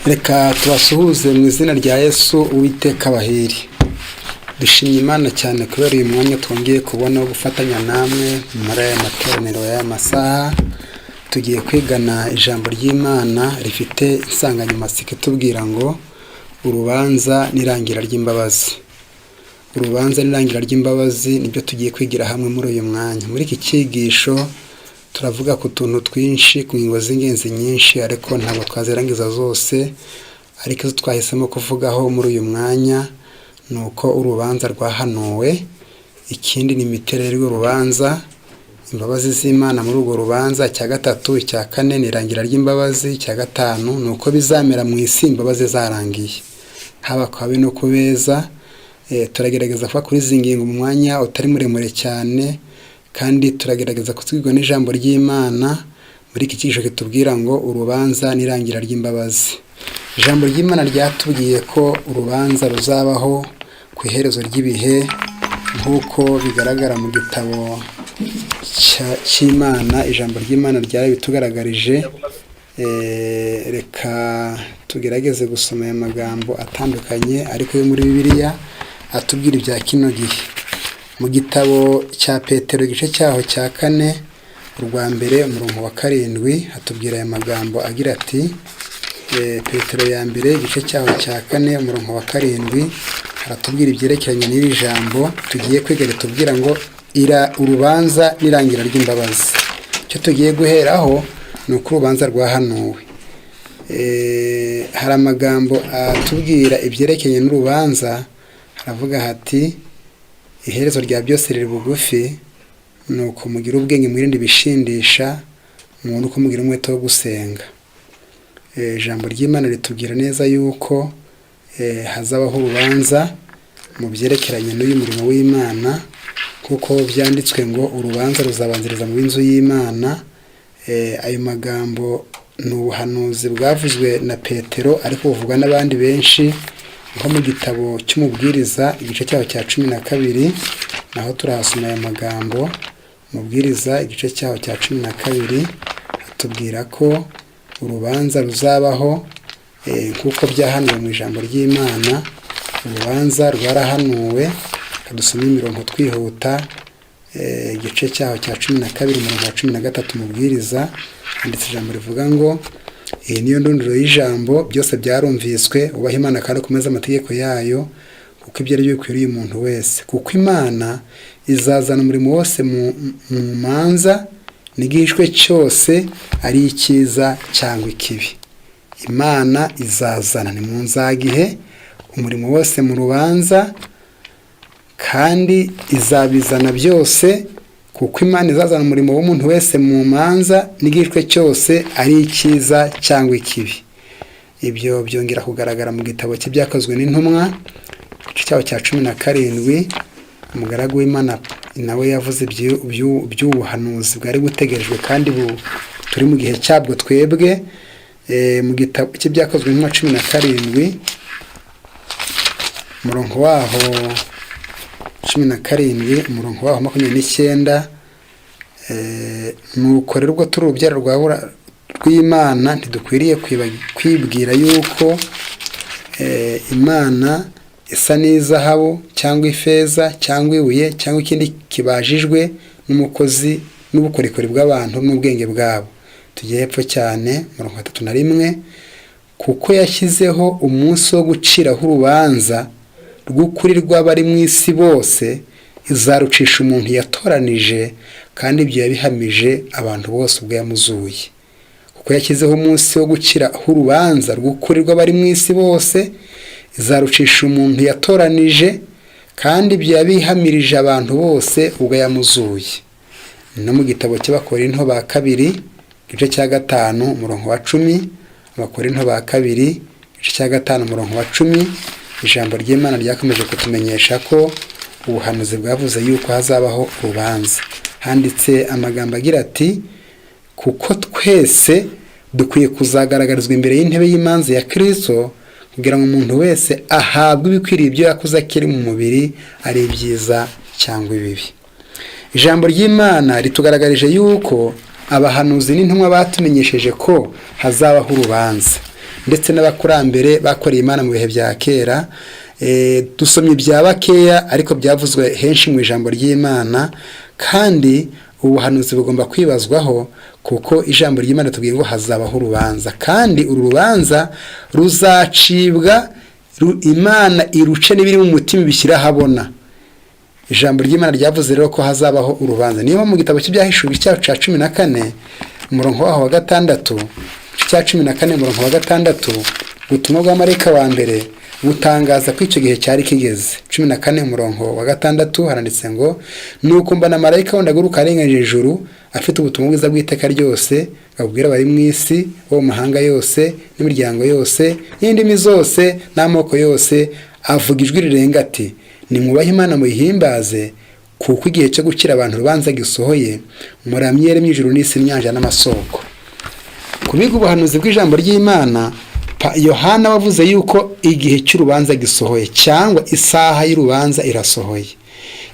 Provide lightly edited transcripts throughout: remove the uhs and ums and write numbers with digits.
Reka tubasuhuze mu izina rya Yesu. Uwiteka abahire. Dushimye Imana cyane kubera uyu mwanya twongeye kubona wo gufatanya namwe muri aya materaniro y'aya masaha. Tugiye kwigana ijambo ry'Imana rifite insanganyamatsiko itubwira ngo urubanza n'irangira ry'imbabazi. Urubanza n'irangira ry'imbabazi nibyo tugiye kwigira hamwe muri uyu mwanya. Muri iki cyigisho turavuga ku tuntu twinshi, ku ngingo z'ingenzi nyinshi, ariko ntabwo twazirangiza zose. Ariko izo twahisemo kuvugaho muri uyu mwanya ni uko urubanza rwahanuwe, ikindi ni imiterere y'urubanza, imbabazi z'Imana muri urwo rubanza, icya gatatu, icya kane ni irangira ry'imbabazi, icya gatanu ni uko bizamera mu isi imbabazi zarangiye, haba ku babi no ku beza. Turagerageza kuva kuri izi ngingo mu mwanya utari muremure cyane, kandi turagerageza kutwigwa n'ijambo ry'Imana muri iki cyigisho kitubwira ngo urubanza n'irangira ry'imbabazi. Ijambo ry'Imana ryatubwiye ko urubanza ruzabaho ku iherezo ry'ibihe, nk'uko bigaragara mu gitabo cy'Imana. Ijambo ry'Imana ryarabitugaragarije. Reka tugerageze gusoma aya magambo atandukanye ariko yo muri Bibiliya atubwira ibya kino gihe. Mu gitabo cya Petero, igice cyaho cya 4, urwa mbere, umurongo wa 7, hatubwira aya magambo agira ati: Petero ya mbere, igice cyaho cya 4, umurongo wa 7, haratubwira ibyerekeranye n'iri jambo tugiye kwiga ritubwira ngo urubanza n'irangira ry'imbabazi. Icyo tugiye guheraho ni uko urubanza rwahanuwe. Hari amagambo atubwira ibyerekeranye n'urubanza. Haravuga hati: "Iherezo rya byose riri bugufi, ni uko mugira ubwenge, mwirinde ibishindisha, mubone uko mugira umwete wo gusenga." Ijambo ry'Imana ritubwira neza yuko hazabaho urubanza mu byerekeranye n'uyu murimo w'Imana, kuko byanditswe ngo urubanza ruzabanziriza mu b'inzu y'Imana. Ayo magambo ni ubuhanuzi bwavuzwe na Petero, ariko buvugwa n'abandi benshi, nko mu gitabo cy'Umubwiriza, igice cyaho cya 12, naho turahasoma aya magambo. Umubwiriza, igice cyaho cya 12, hatubwira ko urubanza ruzabaho nk'uko byahanuwe mu ijambo ry'Imana. Urubanza rwarahanuwe. Dusome imirongo twihuta. Igice cyaho cya 12, umurongo wa 13, Umubwiriza, handitse ijambo rivuga ngo: "Iyi niyo ndunduro y'ijambo, byose byarumviswe: wubahe Imana kandi ukomeze amategeko yayo, kuko ibyo ari byo bikwiriye umuntu wese. Kuko Imana izazana umurimo wose mu manza, n'igihishwe cyose, ari icyiza cyangwa ikibi." Imana izazana, ni mu nzagihe, umurimo wose mu rubanza, kandi izabizana byose. Kuko Imana izazana umurimo w'umuntu wese mu manza, n'igihishwe cyose, ari icyiza cyangwa ikibi. Ibyo byongera kugaragara mu gitabo cy'Ibyakozwe n'Intumwa, igice cyaho cya 17. Umugaragu w'Imana nawe yavuze iby'ubuhanuzi bwari butegerejwe kandi turi mu gihe cyabwo twebwe. Mu gitabo cy'Ibyakozwe n'Intumwa 17, umurongo waho 17, umurongo waho 29: "Nuko rero ubwo turi urubyaro rw'Imana, ntidukwiriye kwibwira yuko Imana isa n'izahabu cyangwa ifeza cyangwa ibuye cyangwa ikindi kibajijwe n'umukozi n'ubukorikori bw'abantu n'ubwenge bwabo." Tugiye hepfo cyane, mirongo itatu na rimwe: "Kuko yashyizeho umunsi wo guciraho urubanza rw'ukuri rw'abari mu isi bose, izarucisha umuntu yatoranije, kandi ibyo yabihamije abantu bose ubwo yamuzuye." Kuko yashyizeho umunsi wo guciraho urubanza rw'ukuri rw'abari mu isi bose, izarucisha umuntu yatoranije, kandi ibyo yabihamirije abantu bose ubwo yamuzuye. No mu gitabo cy'Abakorinto ba kabiri, igice cya 5, umurongo wa 10, Abakorinto ba kabiri, igice cya 5, umurongo wa 10, ijambo ry'Imana ryakomeje kutumenyesha ko ubuhanuzi bwavuze yuko hazabaho urubanza. Handitse amagambo agira ati: "Kuko twese dukwiye kuzagaragarizwa imbere y'intebe y'imanza ya Kirisito, kugira ngo umuntu wese ahabwe ibikwiriye ibyo yakoze akiri mu mubiri, ari ibyiza cyangwa ibibi." Ijambo ry'Imana ritugaragarije yuko abahanuzi n'intumwa batumenyesheje ko hazabaho urubanza. ndetse n'abakurambere bakoreye Imana mu bihe bya kera. Dusomye ibya bakeya, ariko byavuzwe henshi mu ijambo ry'Imana, kandi ubuhanuzi bugomba kwibazwaho, kuko ijambo ry'Imana tubwiye ngo hazabaho urubanza, kandi uru rubanza ruzacibwa, Imana iruce n'ibiri mu mutima ibishyira ahabona. Ijambo ry'Imana ryavuze rero ko hazabaho urubanza. Niyo mu gitabo cy'Ibyahishuwe icyaha cya 14, umurongo waho wa 6, cya 14, umurongo wa 6, ubutumwa bwa marayika wa mbere butangaza ko icyo gihe cyari kigeze. 14, umurongo wa 6, haranditse ngo: "Nuko mbona marayika wundi aguruka arengeje ijuru, afite ubutumwa bwiza bw'iteka ryose, abubwira abari mu isi bo mu mahanga yose n'imiryango yose n'indimi zose n'amoko yose, avuga ijwi rirenga ati: 'Nimwubahe Imana muyihimbaze, kuko igihe cyo gukira abantu urubanza gisohoye. Muramye yaremye ijuru n'isi n'inyanja n'amasoko.'" Kubiga ubuhanuzi bw'ijambo ry'Imana, Yohana wavuze yuko igihe cy'urubanza gisohoye, cyangwa isaha y'urubanza irasohoye.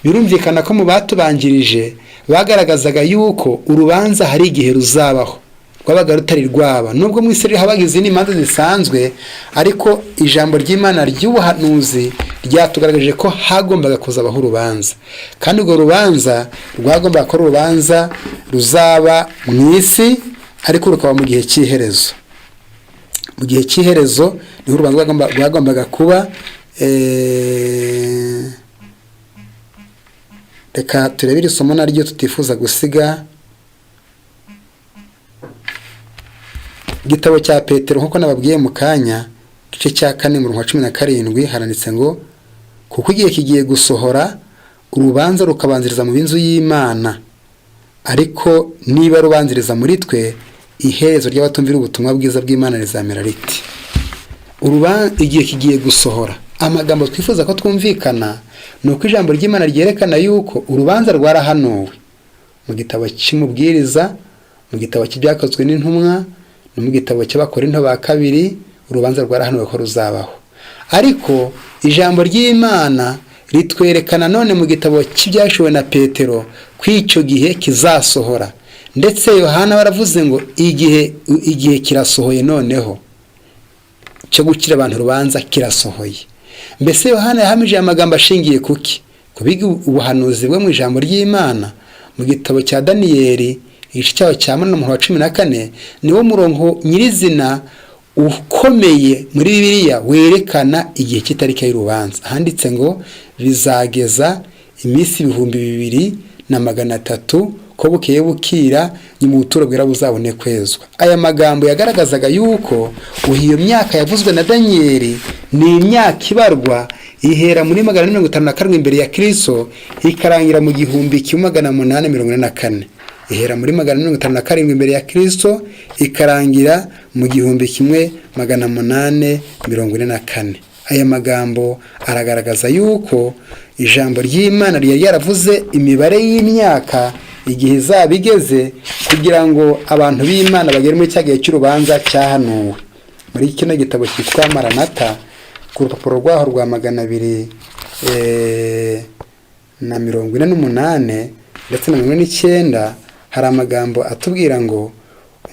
Birumvikana ko mu batubanjirije bagaragazaga yuko urubanza hari igihe ruzabaho, rwabaga rutari rwaba, nubwo mu isi habaga izindi manza zisanzwe, ariko ijambo ry'Imana ry'ubuhanuzi ryatugaragaje ko hagombaga kuzabaho urubanza, kandi urwo rubanza rwagombaga kuba urubanza ruzaba mu isi, ariko rukaba mu gihe cy'iherezo. Mu gihe cy'iherezo niho urubanza rwagombaga kuba. Reka turebe iri somo naryo tutifuza gusiga. Igitabo cya Petero, nk'uko nababwiye mu kanya, igice cya 4, umurongo wa 17, haranditse ngo: "Kuko igihe kigiye gusohora, urubanza rukabanziriza mu b'inzu y'Imana. Ariko niba rubanziriza muri twe, iherezo ry'abatumvira ubutumwa bwiza bw'Imana rizamera riti?" Igihe kigiye gusohora. Amagambo twifuza ko twumvikana ni uko ijambo ry'Imana ryerekana yuko urubanza rwarahanuwe mu gitabo cy'Umubwiriza, mu gitabo cy'Ibyakozwe n'Intumwa no mu gitabo cy'Abakorinto ba Kabiri. Urubanza rwarahanuwe ko ruzabaho, ariko ijambo ry'Imana ritwerekana none mu gitabo cy'Ibyahishuwe na Petero ko icyo gihe kizasohora. Ndetse Yohana baravuze ngo igihe kirasohoye noneho cyo gukira abantu urubanza kirasohoye. Mbese Yohana yahamije aya magambo ashingiye kuki? Kubiga ubuhanuzi bwo mu ijambo ry'Imana. Mu gitabo cya Daniyeli, igice cyaho cya 8, umurongo wa 14, niwo murongo nyirizina ukomeye muri Bibiliya werekana igihe cy'itariki y'urubanza. Handitse ngo bizageza iminsi 2300, ko bukeye bukira, nyuma ubuturo bwera buzabone kwezwa. Aya magambo yagaragazaga yuko iyo myaka yavuzwe na Daniyeli ni imyaka ibarwa ihera muri 457 imbere ya Kristo, ikarangira mu 1844. Ihera muri 457 imbere ya Kristo, ikarangira mu 1844. Aya magambo aragaragaza yuko ijambo ry'Imana ryari ryaravuze imibare y'imyaka igihe izaba igeze kugira ngo abantu b'Imana bagere muri cya gihe cy'urubanza cyahanuwe. Muri kino gitabo cyitwa Maranata, ku rupapuro rwaho rwa 248 ndetse na 49, hari amagambo atubwira ngo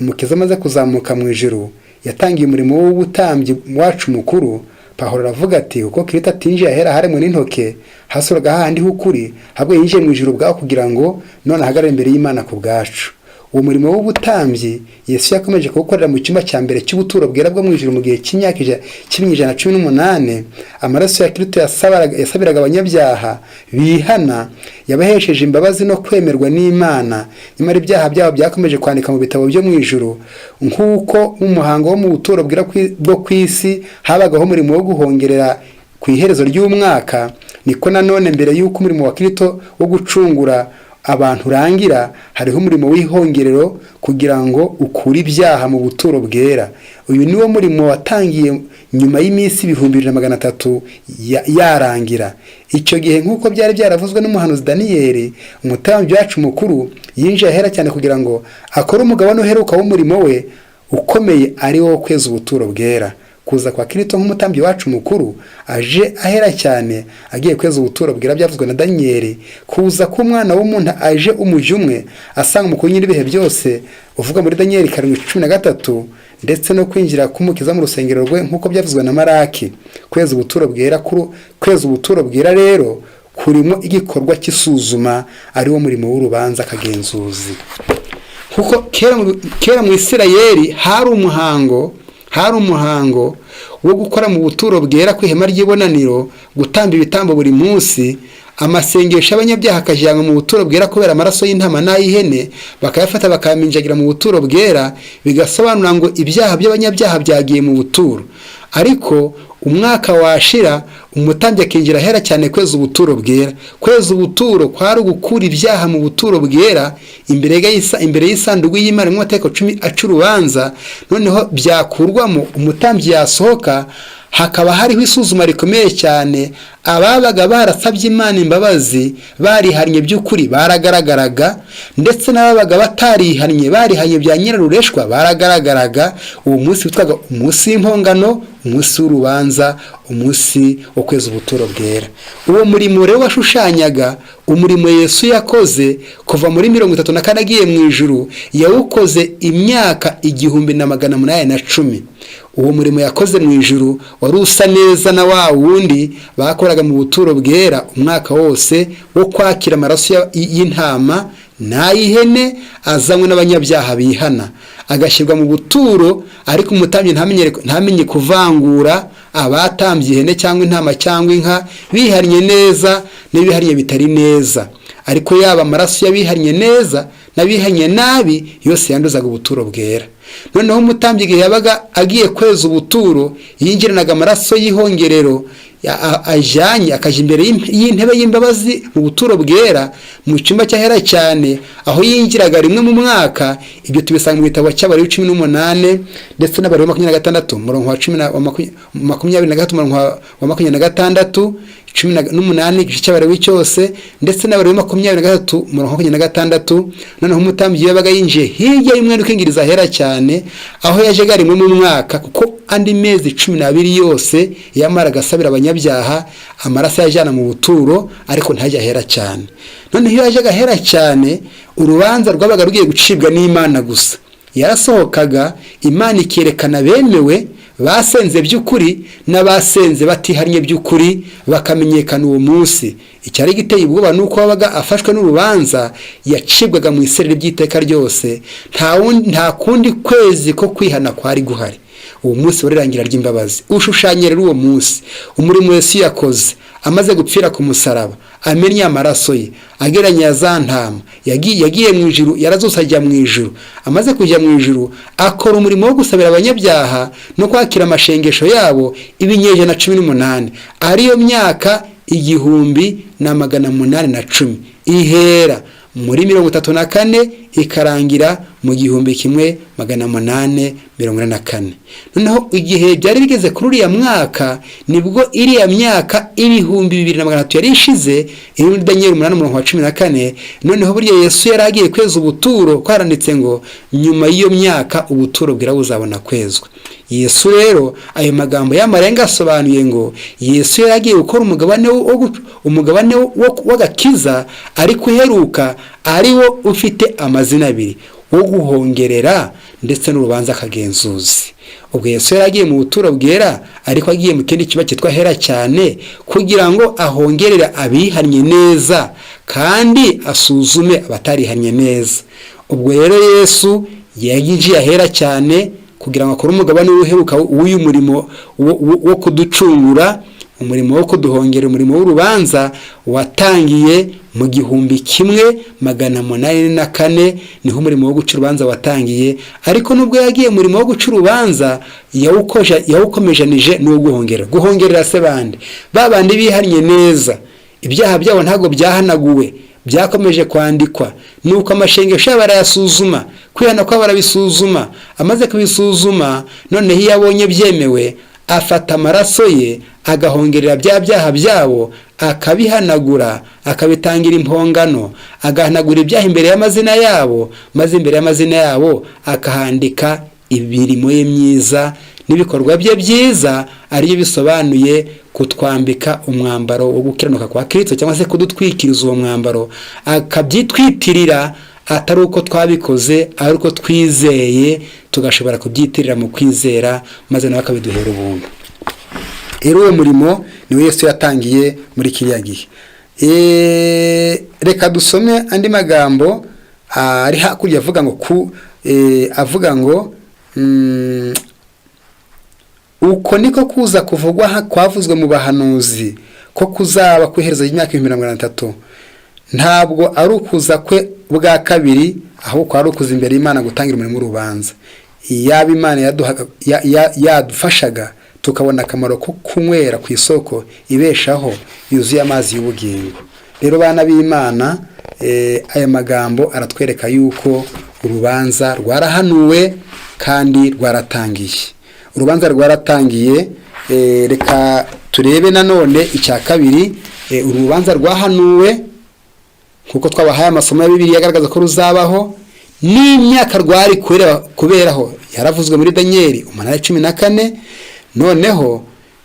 Umukiza amaze kuzamuka mu ijuru yatangiye umurimo w'ubutambyi wacu mukuru. Pawulo aravuga ati: "Kuko Kristo atinjiye ahera haremwe n'intoke, hasuraga hahandi h'ukuri, ahubwo yinjiye mu ijuru ubwaho kugira ngo none ahagarare imbere y'Imana ku bwacu." Uwo murimo w'ubutambyi Yesu yakomeje kuwukorera mu cyumba cya mbere cy'ubuturo bwera bwo mu ijuru mu gihe cy'imyaka 118. Amaraso ya Kristo yasabiraga abanyabyaha bihana, yabahesheje imbabazi no kwemerwa n'Imana. Nyamara ibyaha byabo byakomeje kwandika mu bitabo byo mu ijuru. Nk'uko mu muhango wo mu buturo bwera bwo ku isi habagaho umurimo wo guhongerera ku iherezo ry'umwaka, niko nanone mbere y'uko umurimo wa Kristo wo gucungura abantu urangira, hariho umurimo w'ihongerero kugira ngo ukure ibyaha mu buturo bwera. Uyu niwo murimo watangiye nyuma y'iminsi 2300 yarangira. Icyo gihe, nk'uko byari byaravuzwe n'umuhanuzi Daniyeli, umutambyi wacu mukuru yinjiye ahera cyane kugira ngo akore umugabane uheruka w'umurimo we ukomeye, ari wo kweza ubuturo bwera. Kuza kwa Kristo nk'umutambyi wacu mukuru aje ahera cyane agiye kweza ubuturo bwera byavuzwe na Daniyeli, kuza k'umwana w'umuntu aje umujyi umwe asanga umukuru nyir'ibihe byose uvuga muri Daniyeli 7:13, ndetse no kwinjira k'Umukiza mu rusengero rwe nk'uko byavuzwe na Maraki. Kweza ubuturo bwera kweza ubuturo bwera rero kurimo igikorwa cy'isuzuma, ari wo murimo w'urubanza akagenzuzi. Kuko kera mu Isirayeli hari umuhango wo gukora mu buturo bwera ku ihema ry'ibonaniro, gutamba ibitambo buri munsi, amasengesho y'abanyabyaha akajyanwa mu buturo bwera kubera amaraso y'intama n'ay'ihene, bakayafata bakayaminjagira mu buturo bwera, bigasobanura ngo ibyaha by'abanyabyaha byagiye mu buturo. Ariko umwaka washira, umutambyi akinjira ahera cyane kweza ubuturo bwera. Kweza ubuturo kwari ugukura ibyaha mu buturo bwera imbere y'isanduku y'Imana mu mategeko 10 aca urubanza. Noneho byakurwamo, umutambyi yasohoka, hakaba hariho isuzuma rikomeye cyane. Ababaga barasabye Imana imbabazi, barihannye by'ukuri, baragaragaraga, ndetse n'ababaga batarihannye, barihannye bya nyirarureshwa, baragaragaraga. Uwo munsi witwaga umunsi w'impongano, umunsi w'urubanza, umunsi wo kweza ubuturo bwera. Uwo murimo rero washushanyaga umurimo Yesu yakoze kuva muri 34 agiye mu ijuru. Yawukoze imyaka 1810. Uwo murimo yakoze mu ijuru wari usa neza na wa wundi bakoraga mu buturo bwera umwaka wose, wo kwakira amaraso y'intama n'ay'ihene azanywe n'abanyabyaha bihana, agashyirwa mu buturo, ariko umutambyi ntamenye kuvangura abatambye ihene cyangwa intama cyangwa inka bihannye neza n'ibihannye bitari neza. Ariko yaba amaraso y'abihannye neza n'abihannye nabi, yose yanduzaga ubuturo bwera. Noneho umutambyi, igihe yabaga agiye kweza ubuturo, yinjiranaga amaraso y'ihongerero ajyanye, akajya imbere y'intebe y'imbabazi mu buturo bwera, mu cyumba cy'ahera cyane, aho yinjiraga rimwe mu mwaka. Ibyo tubisanga mu gitabo cy'Abalewi 18 ndetse n'Abalewi 26, umurongo wa cumi na wa 23, umurongo wa 26, 18, igice cy'Abalewi cyose, ndetse n'Abalewi 23, umurongo wa 26. Noneho umutambyi yabaga yinjiye hirya y'umwenda ukingiriza ahera cyane, aho yajyaga rimwe mu mwaka, kuko andi mezi 12 yose yamaraga asabira abanyabyaha, amaraso yajyana mu buturo, ariko ntajya ahera cyane. Noneho iyo yajyaga ahera cyane, urubanza rwabaga rugiye gucibwa n'Imana gusa. Yarasohokaga, Imana ikerekana bemewe basenze by'ukuri n'abasenze batihannye by'ukuri, bakamenyekana uwo munsi. Icyari giteye ubwoba ni uko wabaga afashwe n'urubanza yacibwaga mu isereri by'iteka ryose. Nta kundi kwezi ko kwihana kwari guhari. Uwo munsi warirangira ry'imbabazi. Ushushanya rero uwo munsi umurimo Yesu yakoze amaze gupfira ku musaraba, amennye amaraso ye, ageranya za ntama, yagiye mu ijuru, yarazutse ajya mu ijuru. Amaze kujya mu ijuru, akora umurimo wo gusabira abanyabyaha no kwakira amashengesho yabo ibinyejana 18, ariyo myaka 1810, ihera muri 34 ikarangira mu 1844. Noneho igihe byari bigeze kuri uriya mwaka, nibwo iriya myaka 2300 yari ishize, iri muri Daniyeli 8, umurongo wa 14. Noneho burya Yesu yari agiye kweza ubuturo, kwaranditse ngo nyuma y'iyo myaka ubuturo bwera buzabona kwezwa. Yesu rero, ayo magambo y'amarenga asobanuye ngo Yesu yari agiye gukora umugabane w'agakiza, ariko uheruka, ari wo ufite amazina abiri, wo guhongerera ndetse n'urubanza akagenzuzi. Ubwo Yesu yari agiye mu buturo bwera, ariko agiye mu kindi kiba cyitwa hera cyane, kugira ngo ahongerere abihannye neza kandi asuzume abatarihannye neza. Ubwo rero Yesu yinjiye ahera cyane kugira ngo akore umugabane w'uheruka w'uyu murimo wo kuducungura, umurimo wo kuduhongera. Umurimo w'urubanza watangiye mu 1804, niho umurimo wo guca urubanza watangiye. Ariko nubwo yagiye umurimo wo guca urubanza, yawukomejanije n'uwo guhongerera. Guhongerera se bande? Ba bandi bihannye neza, ibyaha byabo ntabwo byahanaguwe, byakomeje kwandikwa. Nuko amashengesho yabo arayasuzuma, kwihana kwabo arabisuzuma. Amaze kubisuzuma, noneho iyo abonye byemewe, afata amaraso ye agahongerera bya byaha byabo, akabihanagura, akabitangira impongano, agahanagura ibyaha imbere y'amazina yabo, maze imbere y'amazina yabo akahandika imirimo ye myiza n'ibikorwa bye byiza, aribyo bisobanuye kutwambika umwambaro wo gukiranuka kwa Kirisito, cyangwa se kudutwikiriza uwo mwambaro, akabyitwitirira. Atari uko twabikoze, ari uko twizeye, tugashobora kubyitirira mu kwizera, maze nawe akabiduhera ubuntu. Rero uwo murimo niwe Yesu yatangiye muri kiriya gihe. Reka dusome andi magambo ari hakurya avuga ngo ku avuga ngo uko niko kuza kuvugwa kwavuzwe mu bahanuzi ko kuzaba ku iherezo ry'imyaka 1300. Ntabwo ari ukuza kwe bwa kabiri, ahubwo ari ukuza imbere y'Imana gutangira umurimo w'urubanza. Iyaba Imana yadufashaga tukabona akamaro ko kunywera ku isoko ibeshaho yuzuye amazi y'ubugingo. Rero bana b'Imana, aya magambo aratwereka yuko urubanza rwarahanuwe kandi rwaratangiye. Urubanza rwaratangiye. Reka turebe nanone icya kabiri. Urubanza rwahanuwe, kuko twabahaye amasomo ya Bibiliya agaragaza ko ruzabaho n'imyaka rwari kuberaho yaravuzwe muri Daniyeli 8:14. Noneho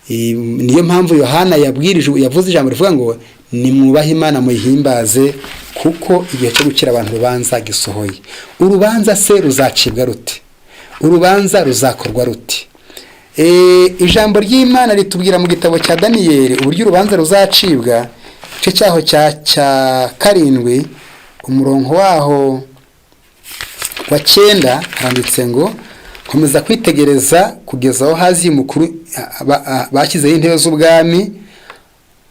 niyo mpamvu Yohana yabwirije, yavuze ijambo rivuga ngo: "Nimwubahe Imana, muyihimbaze, kuko igihe cyo gukira abantu urubanza gisohoye." Urubanza se ruzacibwa rute? Urubanza ruzakorwa rute? Ijambo ry'Imana ritubwira mu gitabo cya Daniyeli uburyo urubanza ruzacibwa. Igice cyaho cya 7, umurongo waho wa 9, handitse ngo: "Nkomeza kwitegereza kugeza aho haziye umukuru, bashyizeho intebe z'ubwami,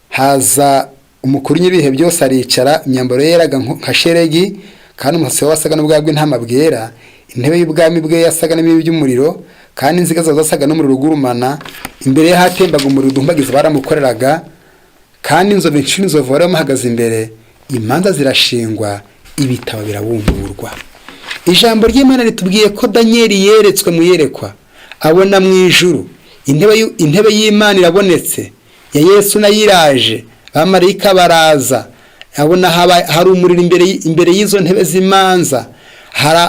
haza umukuru ny'ibihe byose aricara. Imyambaro ye yeraga nka sheregi, kandi umusatsi we wasaga n'ubwoya bw'intama bwera. Intebe y'ubwami bwe yasaga n'ibibi by'umuriro, kandi inziga zazo zasaga n'umuriro ugurumana. Imbere ye hatembaga umuriro udumbagiza baramukoreraga, kandi inzovu inshuro inzovu bari bamuhagaze imbere. Imanza zirashingwa, ibitabo birabumburwa." Ijambo ry'Imana ritubwiye ko Daniyeli yeretswe mu iyerekwa, abona mu ijuru intebe y'Imana irabonetse, ya Yesu nayo iraje, abamarayika baraza. Abona hari umuriro imbere y'izo ntebe z'imanza,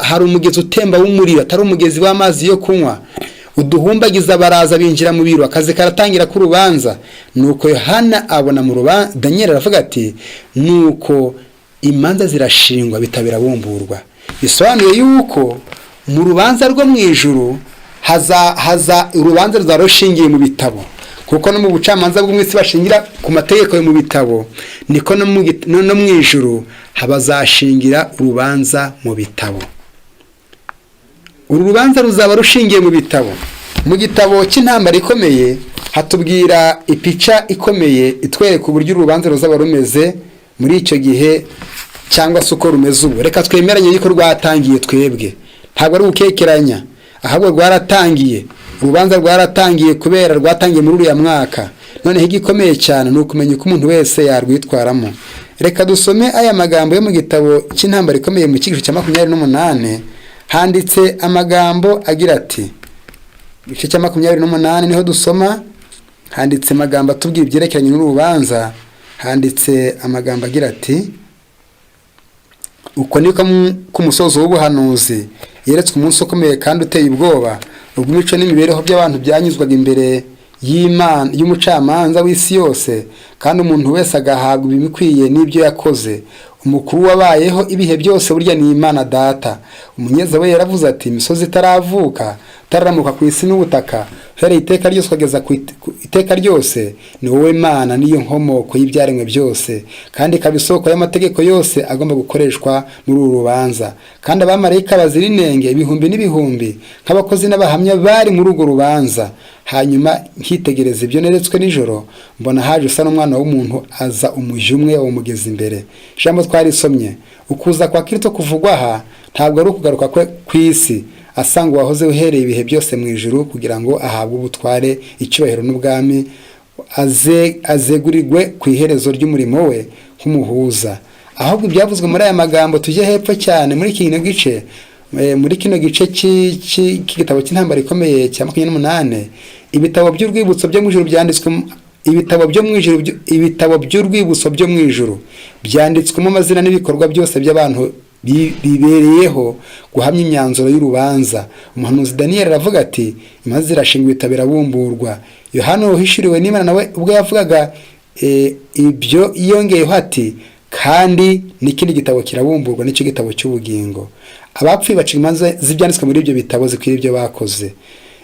hari umugezi utemba w'umuriro, atari umugezi w'amazi yo kunywa. Uduhumbagiza baraza binjira mu biro, akazi karatangira k'urubanza. Nuko Yohana abona mu rubanza, Daniyeli aravuga ati: "Nuko imanza zirashingwa, bitabirabumburwa." Bisobanuye yuko mu rubanza rwo mu ijuru haza urubanza ruzaba rushingiye mu bitabo, kuko no mu bucamanza bwo mu isi bashingira ku mategeko yo mu bitabo, niko no mu ijuru habazashingira urubanza mu bitabo. Uru rubanza ruzaba rushingiye mu bitabo. Mu gitabo cy'Intambara Ikomeye hatubwira ipica ikomeye itwereka uburyo urubanza ruzaba rumeze muri icyo gihe, cyangwa se uko rumeze ubu. Reka twemeranye yuko rwatangiye. Twebwe ntabwo ari ugukekeranya, ahubwo rwaratangiye. Urubanza rwaratangiye kubera rwatangiye muri uriya mwaka. Noneho igikomeye cyane ni ukumenya uko umuntu wese yarwitwaramo. Reka dusome aya magambo yo mu gitabo cy'Intambara Ikomeye, mu cyigisho cya 28. Handitse amagambo agira ati, igice cya 28 niho dusoma, handitse amagambo atubwira ibyerekeranye n'urubanza. Handitse amagambo agira ati: "Uko niko ku musozo w'ubuhanuzi yeretswe umunsi ukomeye kandi uteye ubwoba, ubwo imico n'imibereho by'abantu byanyuzwaga imbere y'Imana y'umucamanza w'isi yose, kandi umuntu wese agahabwa ibimukwiye n'ibyo yakoze. Umukuru wabayeho ibihe byose burya ni Imana Data. Umunyeza we yaravuze ati: imisozi itaravuka, utararamuka ku isi n'ubutaka, uhereye iteka ryose ukageza ku iteka ryose, ni wowe Mana, niyo nkomoko y'ibyaremwe byose, kandi ikaba isoko y'amategeko yose agomba gukoreshwa muri uru rubanza. Kandi abamarayika bazira inenge ibihumbi n'ibihumbi, nk'abakozi n'abahamya, bari muri urwo rubanza. Hanyuma nkitegereza ibyo neretswe nijoro, mbona haje usa n'umwana w'umuntu aza umujyo umwe wamugeza imbere." Ijambo twarisomye. Ukuza kwa Kristo kuvugwa aha ntabwo ari ukugaruka kwe ku isi asanga uwahoze uhereye ibihe byose mu ijuru, kugira ngo ahabwe ubutware, icyubahiro n'ubwami, azegurirwe ku iherezo ry'umurimo we nk'umuhuza. Ahubwo ibyavuzwe muri aya magambo, tujye hepfo cyane muri kino gice, muri kino gice cy'igitabo cy'Intambara Ikomeye cya 28. Ibitabo by'urwibutso byo mu ijuru byanditswe, ibitabo byo mu ijuru, ibitabo by'urwibutso byo mu ijuru byanditswemo amazina n'ibikorwa byose by'abantu, bibereyeho guhamya imyanzuro y'urubanza. Umuhanuzi Daniel aravuga ati: "Imanza zirashingwa, ibitabo birabumburwa." Yohana wahishuriwe n'Imana nawe ubwo yavugaga ibyo yongeyeho ati Kandi n'ikindi gitabo kirabumburwa, nicyo gitabo cy'ubugingo. Abapfuye baca imanza z'ibyanditswe muri ibyo bitabo zikwiriye ibyo bakoze.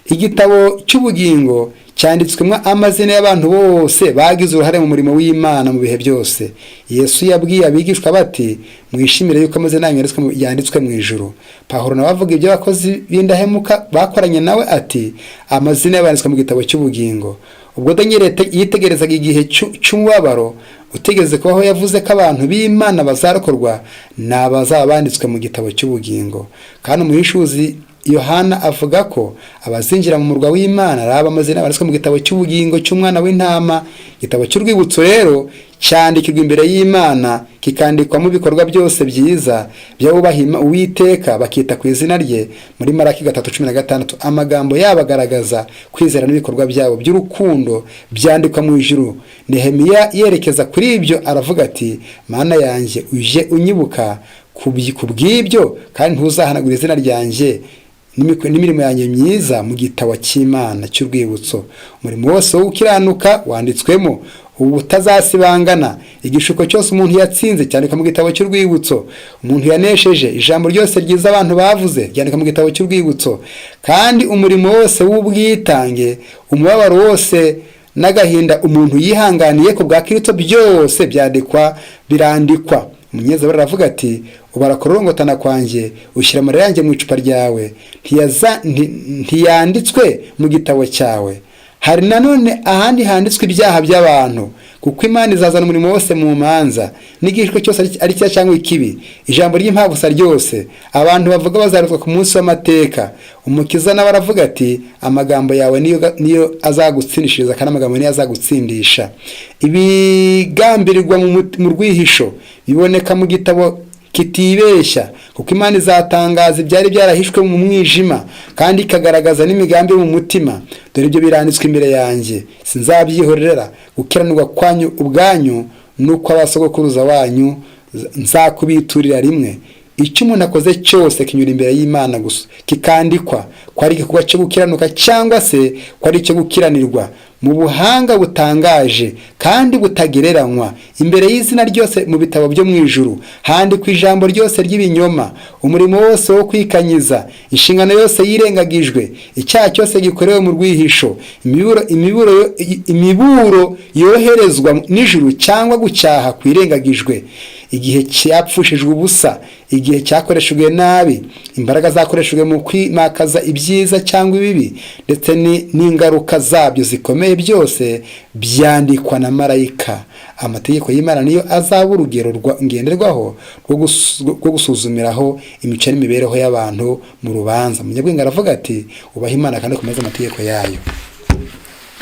Igitabo cy'ubugingo cyanditswemo amazina y'abantu bose bagize uruhare mu murimo w'Imana mu bihe byose. Yesu yabwiye abigishwa bati: "Mwishimire yuko amazina yanyu yanditswe mu ijuru." Pawulo nawe avuga ibyo abakozi b'indahemuka bakoranye nawe ati: "Amazina yabo yanditswe mu gitabo cy'ubugingo." Ubwo Daniel yitegerezaga igihe cy'umubabaro utegeze kubaho, yavuze ko abantu b'Imana bazarokorwa ni abazaba banditswe mu gitabo cy'ubugingo. Kandi umuhishuzi Yohana avuga ko abazinjira mu murwa w'Imana ari ab'amazina banditswe mu gitabo cy'ubugingo cy'Umwana w'Intama. Igitabo cy'urwibutso rero cyandikirwa imbere y'Imana, kikandikwamo ibikorwa byose byiza by'abubaha Uwiteka bakita ku izina rye. Muri Maraki 3:16, amagambo yabo agaragaza kwizera n'ibikorwa byabo by'urukundo byandikwa mu ijuru. Nehemiya yerekeza kuri ibyo aravuga ati: "Mana yanjye, uje unyibuka ku bw'ibyo, kandi ntuzahanagura izina ryanjye n'imirimo yanjye myiza mu gitabo cy'Imana cy'urwibutso." Umurimo wose wo gukiranuka wanditswemo ubu utazasibangana. Igishuko cyose umuntu yatsinze cyandikwa mu gitabo cy'urwibutso. Umuntu yanesheje, ijambo ryose ryiza abantu bavuze ryandikwa mu gitabo cy'urwibutso. Kandi umurimo wose w'ubwitange, umubabaro wose n'agahinda umuntu yihanganiye ku bwa Kristo, byose byandikwa, birandikwa. Umunyezaburi aravuga ati: "Ubara kurorongotana kwanjye, ushyira amarira yanjye mu icupa ryawe, ntiyanditswe mu gitabo cyawe?" Hari nanone ahandi handitswe ibyaha by'abantu, kuko Imana izazana umurimo wose mu manza, n'igishwa cyose ari cyiza cyangwa ikibi, ijambo ry'impabusa ryose abantu bavuga bazarutwa ku munsi w'amateka. Umukiza nawe aravuga ati: "Amagambo yawe niyo azagutsindishiriza, kandi amagambo niyo azagutsindisha." Ibigambirirwa mu rwihisho biboneka mu gitabo kitibeshya, kuko Imana izatangaza ibyari byarahishwe mu mwijima, kandi ikagaragaza n'imigambi yo mu mutima. Dore ibyo biranditswe imbere yanjye, sinzabyihorera. Gukiranirwa kwanyu ubwanyu n'uko abasogokuruza wanyu nzakubiturira rimwe. Icyo umuntu akoze cyose kinyura imbere y'Imana gusa kikandikwa, ko ari igikorwa cyo gukiranuka cyangwa se ko ari icyo gukiranirwa. Mu buhanga butangaje kandi butagereranywa, imbere y'izina ryose mu bitabo byo mu ijuru handikwa ijambo ryose ry'ibinyoma, umurimo wose wo kwikanyiza, inshingano yose yirengagijwe, icyaha cyose gikorewe mu rwihisho, imiburo yoherezwa n'ijuru cyangwa gucyaha kwirengagijwe, igihe cyapfushijwe ubusa, igihe cyakoreshejwe nabi, imbaraga zakoreshejwe mu kwimakaza ibyiza cyangwa ibibi, ndetse n'ingaruka zabyo zikomeye, byose byandikwa na marayika. Amategeko y'Imana niyo azaba urugero ngenderwaho rwo gusuzumiraho imico n'imibereho y'abantu mu rubanza. Umunyabwenge aravuga ati: "Ubahe Imana kandi ukomeze amategeko yayo."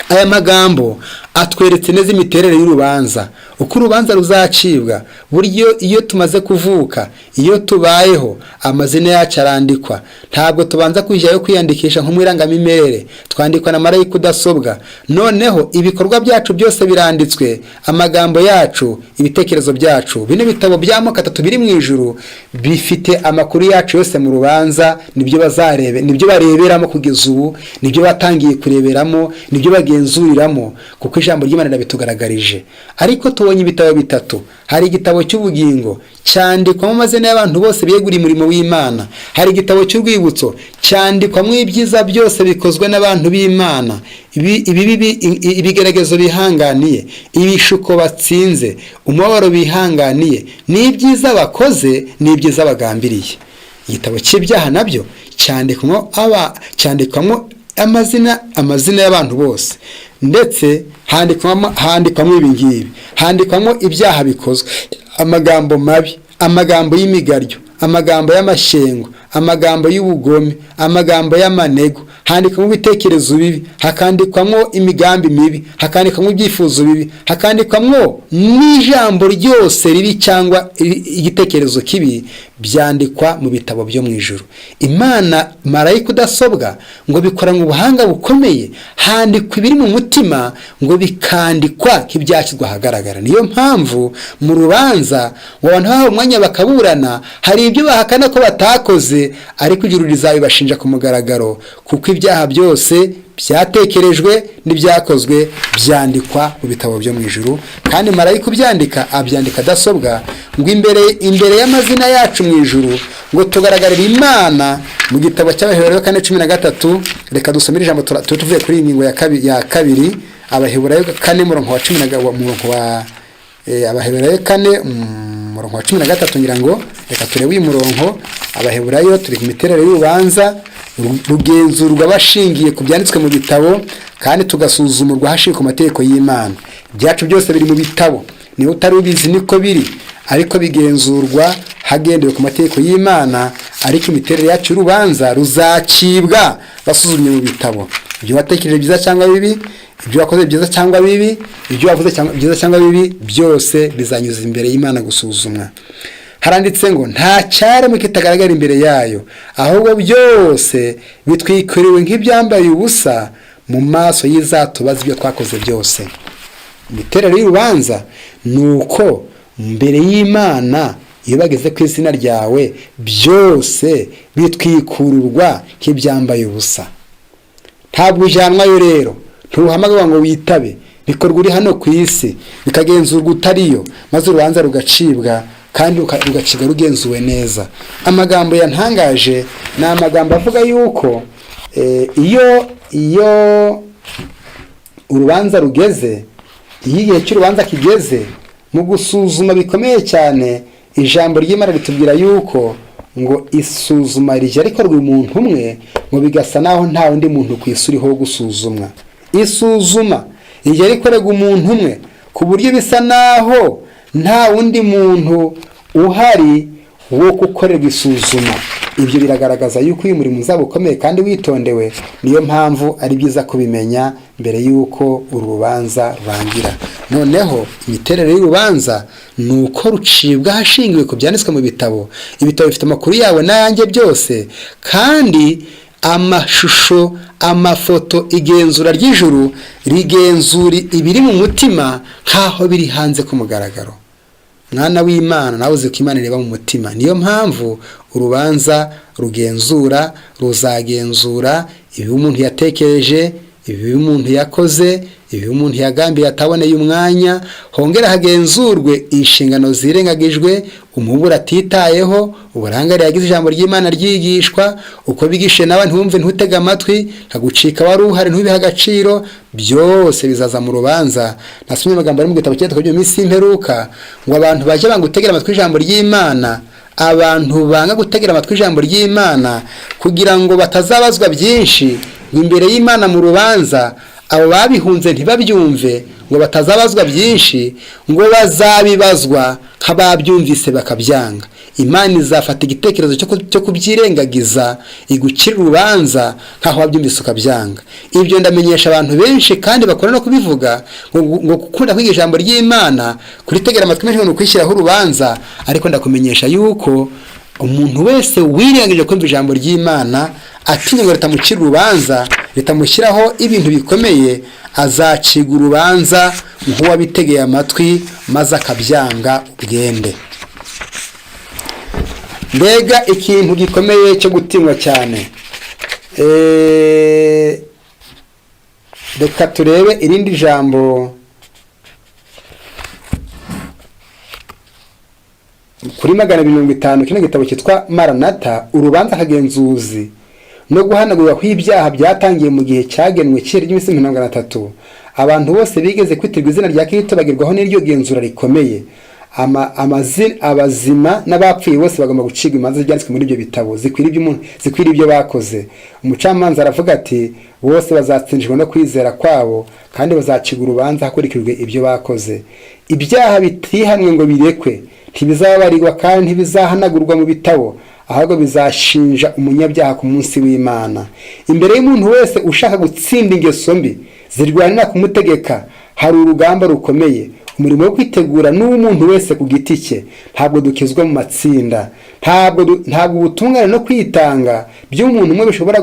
Aya magambo atweretse neza imiterere y'urubanza, uko urubanza ruzacibwa. Buryo iyo tumaze kuvuka, iyo tubayeho, amazina yacu arandikwa. Ntabwo tubanza kujyayo kwiyandikisha nko mu irangamimerere, twandikwa na marayika udasobwa. Noneho ibikorwa byacu byose biranditswe, amagambo yacu, ibitekerezo byacu. Bino bitabo by'amoko atatu biri mu ijuru bifite amakuru yacu yose mu rubanza. Nibyo bazarebe, nibyo bareberamo kugeza ubu, nibyo batangiye kureberamo, nibyo bagenzuriramo, kuko ijambo ry'Imana rirabitugaragarije. Ariko tubonye ibitabo bitatu. Hari igitabo cy'ubugingo cyandikwamo amazina y'abantu bose biyeguriye umurimo w'Imana. Hari igitabo cy'urwibutso cyandikwamo ibyiza byose bikozwe n'abantu b'Imana, ibibi, ibigeragezo bihanganiye, ibishuko batsinze, umubabaro bihanganiye, n'ibyiza bakoze n'ibyiza bagambiriye. Igitabo cy'ibyaha nabyo cyandikwamo amazina y'abantu bose, ndetse handikwamo ibi ngibi: handikwamo ibyaha bikozwe, amagambo mabi, amagambo y'imigaryo, amagambo y'amashyengo, amagambo y'ubugome, amagambo y'amanego, handikwamo ibitekerezo bibi, hakandikwamo imigambi mibi, hakandikwamo ibyifuzo bibi, hakandikwamo n'ijambo ryose ribi cyangwa igitekerezo kibi, byandikwa mu bitabo byo mu ijuru. Imana, marayika udasobwa, ngo bikoranywe ubuhanga bukomeye. Handikwa ibiri mu mutima, ngo bikandikwa nk'ibyashyirwa ahagaragara. Niyo mpamvu mu rubanza ngo abantu bahawe umwanya bakaburana, hari ibyo bahakana ko batakoze, ariko ijuru rizabibashinja ku mugaragaro, kuko ibyaha byose Byatekerejwe n'ibyakozwe byandikwa mu bitabo byo mu ijuru, kandi marayika ubyandika abyandika adasobwa, ngo imbere y'amazina yacu mu ijuru, ngo tugaragarire Imana. Mu gitabo cy'Abaheburayo 4:13, reka dusomere ijambo tuvuye kuri iyi ngingo ya kabiri. Abaheburayo 4, murongo wa cumi na murongo wa Abaheburayo 4, umurongo wa 13 ngira ngo. Reka turebe uyu murongo. Abaheburayo, turi ku miterere y'urubanza rugenzurwa bashingiye ku byanditswe mu bitabo, kandi tugasuzumurwa hashingiwe ku mategeko y'Imana. Ibyacu byose biri mu bitabo, niba utari ubizi niko biri, ariko bigenzurwa hagendewe ku mategeko y'Imana. Ariko imiterere yacu y'urubanza ruzacibwa basuzumye mu bitabo: ibyo watekereje byiza cyangwa bibi, ibyo wakoze byiza cyangwa bibi, ibyo wavuze byiza cyangwa bibi, byose bizanyuza imbere y'Imana gusuzumwa. Haranditse ngo nta cyaremwe kitagaragara imbere yayo, ahubwo byose bitwikiriwe nk'ibyambaye ubusa mu maso y'izatubaza ibyo twakoze byose. Imiterere y'urubanza ni uko mbere y'Imana, iyo bageze ku izina ryawe, byose bitwikururwa nk'ibyambaye ubusa. Ntabwo ujyanwayo rero, ntuhamagarwa ngo witabe. Bikorwa uri hano ku isi, bikagenzurwa utariyo, maze urubanza rugacibwa, kandi rugacibwa rugenzuwe neza. Amagambo yantangaje ni amagambo avuga yuko iyo urubanza rugeze, iyo igihe cy'urubanza kigeze, mu gusuzuma bikomeye cyane, ijambo ry'Imana ritubwira yuko ngo isuzuma rijya rikorwa umuntu umwe, ngo bigasa naho nta wundi muntu ku isi uriho wo gusuzumwa. Isuzuma rijya rikorerwa umuntu umwe ku buryo bisa naho nta wundi muntu uhari wo gukorerwa isuzuma. Ibyo biragaragaza yuko uyu murimo uzaba ukomeye kandi witondewe. Niyo mpamvu ari byiza kubimenya mbere y'uko uru rubanza rurangira. Noneho imiterere y'urubanza ni uko rucibwa hashingiwe ku byanditswe mu bitabo. Ibitabo bifite amakuru yawe n'ayanjye byose, kandi amashusho, amafoto, igenzura ry'ijuru rigenzura ibiri mu mutima nk'aho biri hanze ku mugaragaro. Mwana w'Imana, nawe uzi ko Imana ireba mu mutima. Niyo mpamvu urubanza rugenzura, ruzagenzura ibi umuntu yatekereje, ibi umuntu yakoze, ibi umuntu yagambiye ataboneye umwanya. Hongera hagenzurwe inshingano zirengagijwe, umuburo atitayeho, uburangare yagize ijambo ry'Imana ryigishwa, uko bigishe nawe ntiwumve, ntutege amatwi, nkagucika wari uhari ntubihe agaciro. Byose bizaza mu rubanza. Nasomye amagambo ari mu gitabo cyitwa byo minsi y'imperuka, ngo abantu bajya banga gutegera amatwi ijambo ry'Imana. Abantu banga gutegera amatwi ijambo ry'Imana kugira ngo batazabazwa byinshi ngo imbere y'Imana mu rubanza, abo babihunze ntibabyumve ngo batazabazwa byinshi, ngo bazabibazwa nk'ababyumvise bakabyanga. Imana izafata igitekerezo cyo kubyirengagiza, igucira urubanza nk'aho wabyumvise ukabyanga. Ibyo ndamenyesha abantu benshi kandi bakora no kubivuga, ngo gukunda kwiga ijambo ry'Imana, kuritegera amatwi menshi, ngo ni ukwishyiraho urubanza. Ariko ndakumenyesha yuko umuntu wese wirengagije kumva ijambo ry'Imana atinya ngo ritamucira urubanza, ritamushyiraho ibintu bikomeye, azacibwa urubanza nk'uwabitegeye amatwi maze akabyanga ubwende. Mbega ikintu gikomeye cyo gutinywa cyane! Reka turebe irindi jambo kuri 250, kino gitabo cyitwa Maranata. Urubanza akagenzuzi no guhanagurwa kw'ibyaha byatangiye mu gihe cyagenwe cy'iminsi 30. Abantu bose bigeze kwitirwa izina rya Kristo bagerwaho n'iryo genzura rikomeye. Abazima n'abapfuye bose bagomba gucibwa imanza z'ibyanditswe muri ibyo bitabo, zikwira iby'umuntu, zikwira ibyo bakoze. Umucamanza aravuga ati bose bazatsindishwa no kwizera kwabo, kandi bazacibwa urubanza hakurikijwe ibyo bakoze. Ibyaha bitihanwe ngo birekwe ntibizababarirwa kandi ntibizahanagurwa mu bitabo, ahubwo bizashinja umunyabyaha ku munsi w'Imana. Imbere y'umuntu wese ushaka gutsinda ingeso mbi zirwanira kumutegeka hari urugamba rukomeye. Umurimo wo kwitegura n'uw'umuntu wese ku giti cye. Ntabwo dukizwa mu matsinda. Ntabwo ubutungane no kwitanga by'umuntu umwe bishobora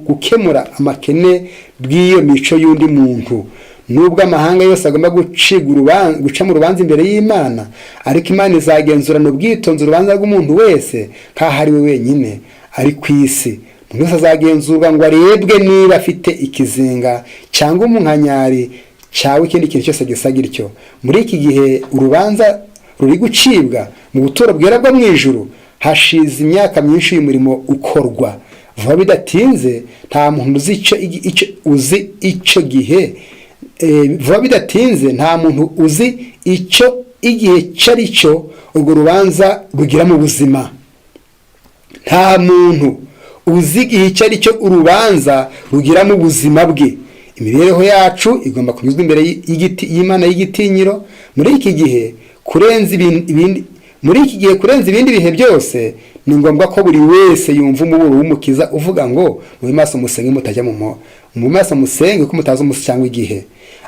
gukemura amakene bw'iyo mico y'undi muntu. Nubwo amahanga yose agomba guca mu rubanza imbere y'Imana, ariko Imana izagenzurana ubwitonzi urubanza rw'umuntu wese nk'aho ari we wenyine ari ku isi. Umuntu wese azagenzurwa ngo arebwe niba afite ikizinga cyangwa umunkanyari cyangwa ikindi kintu cyose gisa gityo. Muri iki gihe urubanza ruri gucibwa mu buturo bwera bwo mu ijuru. Hashize imyaka myinshi uyu murimo ukorwa. Vuba bidatinze nta muntu uzi icyo uzi icyo gihe, vuba bidatinze nta muntu uzi icyo igihe icyo ari cyo urwo rubanza rugira mu buzima. Nta muntu uzi igihe icyo ari cyo urubanza rugira mu buzima bwe. Imibereho yacu igomba kunyuzwa imbere y'igiti y'Imana y'igitinyiro. Muri iki gihe kurenza ibindi bihe byose, ni ngombwa ko buri wese yumva umuburo w'Umukiza uvuga ngo: "Mube maso musenge mutajya mu maso, musenge ko mutazi umunsi cyangwa igihe."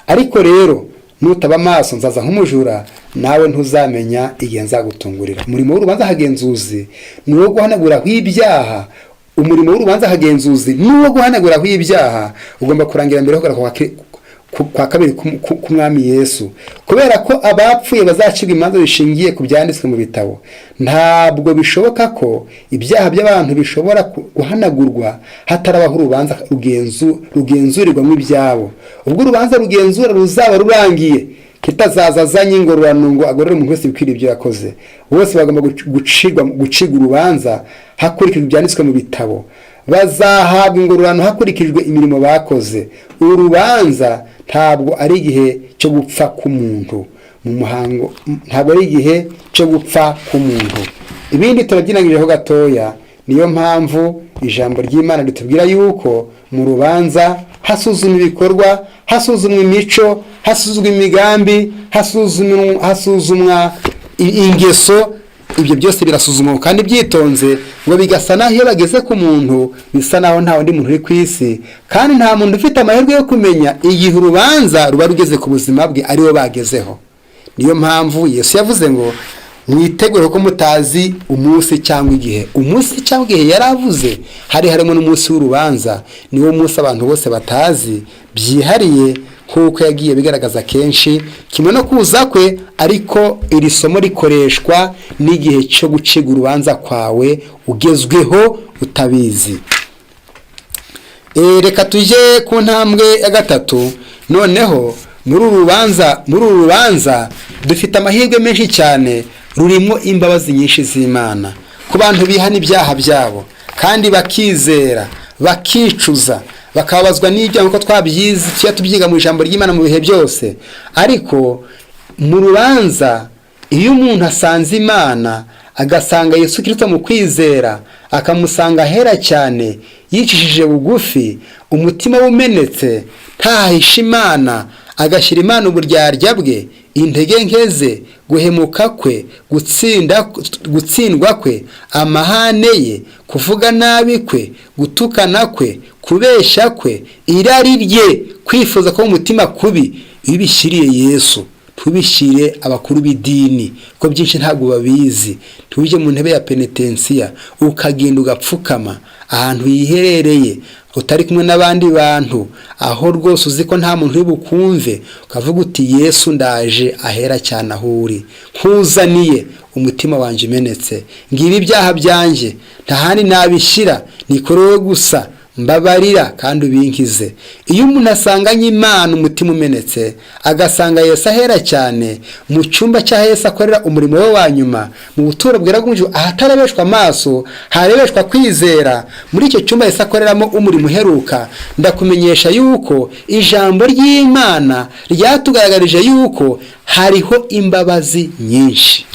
Ariko rero nutaba maso, nzaza nk'umujura, nawe ntuzamenya igihe nzagutungurira. Umurimo w'urubanza hagenzuzi ni uwo guhanaguraho ibyaha. Umurimo w'urubanza hagenzuzi ni uwo guhanaguraho ibyaha. Ugomba kurangira mbere yo kugaruka kwa kabiri k'Umwami Yesu, kubera ko abapfuye bazacibwa imanza zishingiye ku byanditswe mu bitabo. Ntabwo bishoboka ko ibyaha by'abantu bishobora guhanagurwa hatarabaho urubanza rugenzurirwamo ibyabo. Ubwo urubanza rugenzura ruzaba rurangiye, kitazaza azanye ingororano ngo agorore umuntu wese ibikwiriye ibyo yakoze. Bose bagomba gucibwa urubanza hakurikijwe ibyanditswe mu bitabo. Bazahabwa ingororano hakurikijwe imirimo bakoze. Uru rubanza ntabwo ari igihe cyo gupfa k'umuntu mu muhango, ntabwo ari igihe cyo gupfa k'umuntu. Ibindi turabyinangirijeho gatoya. Niyo mpamvu ijambo ry'Imana ritubwira yuko mu rubanza hasuzumwa ibikorwa, hasuzumwa imico, hasuzumwa imigambi, hasuzumwa ingeso. Ibyo byose birasuzumwa kandi byitonze, ngo bigasa naho iyo bageze ku muntu bisa naho nta wundi muntu uri ku isi, kandi nta muntu ufite amahirwe yo kumenya igihe urubanza ruba rugeze ku buzima bwe ariwe bagezeho. Niyo mpamvu Yesu yavuze ngo: "Mwitegure ko mutazi umunsi cyangwa igihe." Umunsi cyangwa igihe yari avuze hari harimo n'umunsi w'urubanza. Niwo munsi abantu bose batazi byihariye, nk'uko yagiye bigaragaza kenshi, kimwe no kuza kwe. Ariko iri somo rikoreshwa n'igihe cyo gucibwa urubanza kwawe ugezweho utabizi. Reka tujye ku ntambwe ya gatatu. Noneho muri uru rubanza dufite amahirwe menshi cyane. Rurimo imbabazi nyinshi z'Imana ku bantu bihana ibyaha byabo kandi bakizera, bakicuza, bakababazwa n'ibyaha, nk'uko twabyize, tujya tubyiga mu ijambo ry'Imana mu bihe byose. Ariko mu rubanza, iyo umuntu asanze Imana, agasanga Yesu Kirisito mu kwizera, akamusanga ahera cyane, yicishije bugufi, umutima we umenetse, ntahisha Imana, agashyira Imana uburyarya bwe, intege nke ze, guhemuka kwe, gutsindwa kwe, amahane ye, kuvuga nabi kwe, gutukana kwe, kubeshya kwe, irari rye, kwifuza ko umutima kubi, iyo ubishyiriye Yesu, ntubishyire abakuru b'idini ko byinshi ntabwo babizi, ntujye mu ntebe ya penetensiya, ukagenda ugapfukama ahantu hiherereye, utari kumwe n'abandi bantu, aho rwose uzi ko nta muntu uri bukumve, ukavuga uti: "Yesu, ndaje ahera cyane aho uri, nkuzaniye umutima wanjye umenetse. Ngibi ibyaha byanjye, nta handi nabishyira, ni kuri wowe gusa. Mbabarira kandi ubinkize." Iyo umuntu asanganye Imana umutima umenetse, agasanga Yesu ahera cyane mu cyumba cya Yesu akorera umurimo we wa nyuma, mu buturo bwera bw'ijuru, ahatarebeshwa amaso, harebeshwa kwizera, muri icyo cyumba Yesu akoreramo umurimo uheruka, ndakumenyesha yuko ijambo ry'Imana ryatugaragarije yuko hariho imbabazi nyinshi.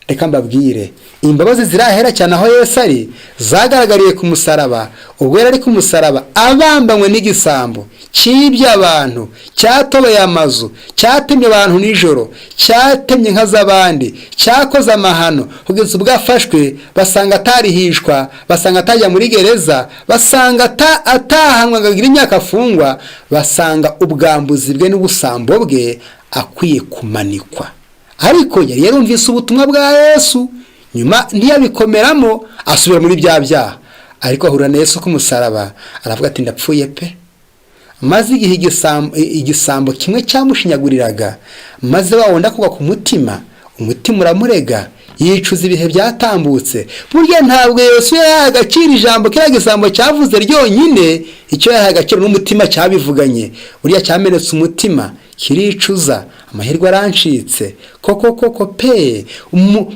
Reka mbabwire, imbabazi zirahera cyane aho Yesu ari zagaragariye ku musaraba. Ubwo yari ari ku musaraba abambanywe n'igisambo cyibye abantu, cyatobeye amazu, cyatemye abantu nijoro, cyatemye inka z'abandi, cyakoze amahano, kugeza ubwo afashwe basanga atarihishwa, basanga atajya muri gereza, basanga atahanwa ngo agire imyaka afungwa, basanga ubwambuzi bwe n'ubusambo bwe akwiye kumanikwa. Ariko yari yarumvise ubutumwa bwa Yesu, nyuma ntiyabikomeramo, asubira muri bya byaha. Ariko ahura na Yesu ku musaraba, aravuga ati: "Ndapfuye pe." Maze igihe igisambo kimwe cyamushinyaguriraga, maze wa wundi akugwa ku mutima, umutima uramurega. Yicuza ibihe byatambutse. Burya ntabwo Yesu yahaye agaciro ijambo kiriya gisambo cyavuze ryonyine, icyo yahaye agaciro n'umutima cyabivuganye. Burya cyamenetse umutima, kiricuza, amahirwe arancitse koko koko pe.